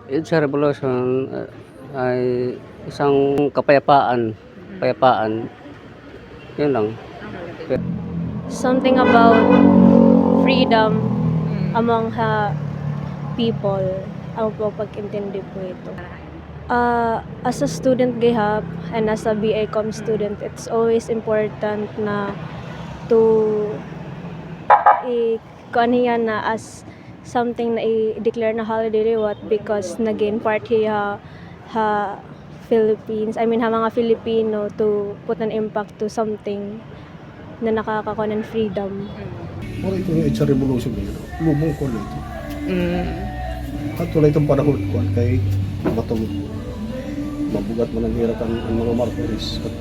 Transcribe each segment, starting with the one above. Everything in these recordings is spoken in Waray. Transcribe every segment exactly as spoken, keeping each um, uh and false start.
EDSA Revolution, uh, ay isang kapayapaan, kapayapaan. Yun lang. Something about freedom among ha people. Amo po pag-intindi po ito. Ah, as a student gihap and as a B I Com student, it's always important na to i-, kuan hiya na as something na i-declare na holiday liwat because naging part hiya ha Philippines, I mean, ha mga Filipino to put an impact to something na nakakakuan hin freedom. Waray ito nga EDSA Revolution, eh, no? Lubong ko na ito. Mm. At wala itong panahon, kuan, kay matulog. Mabugat man an hira kan, an mga Marcos, at,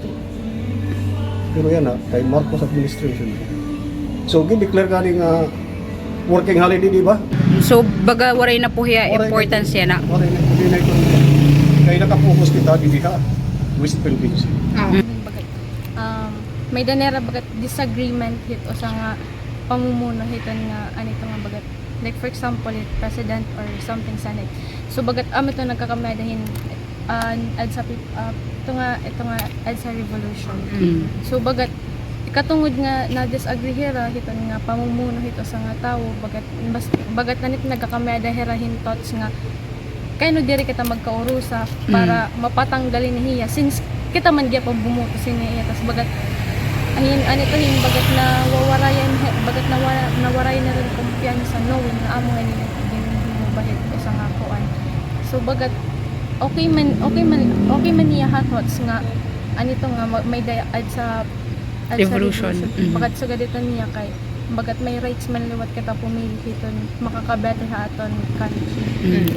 pero yana, kay Marcos administration. So, gi-declare gani nga working holiday, di ba? So, baga waray na po hiya importansya na. Waray na, hindi na ito. Kay nakapokus kita didi ha West Philippine Sea. Ah. Mm. Baga, um, may-ada nira baga disagreement hit usa nga pamumuno hiton nga, ano ito nga baga, like, for example, hit president or something, Senate. So, baga, amo ito nagkakamay-ada hin, ah, EDSA pip-, ah, ito nga, ito nga EDSA revolution. Mm. So, baga, ikatungod nga na-disagree hira hiton nga pamumuno hit usa nga tawo, baga, bas-, baga nanit nagkakamay-ada hira hin thoughts nga kay ano diri kita magkaurusa para mapatanggal ini hiya, since kita man gihap an bumuto sini hiya, tas bagat, ahin, ano ito, hin bagat nawawarayan, bagat nawa-, nawaray na rin kumpiyansa, knowing nga amo nga nila ginhimo ba hit usa nga kuan. So, bagat, okay man, okay man, okay man niya ha thoughts nga, ano ito nga, ma-, may-ada EDSA, EDSA revolution. Revolution. Mm. Bagat sugad ito niya kay, bagat may rights man liwat kita pumili hiton makakabetter ha aton country. Mm.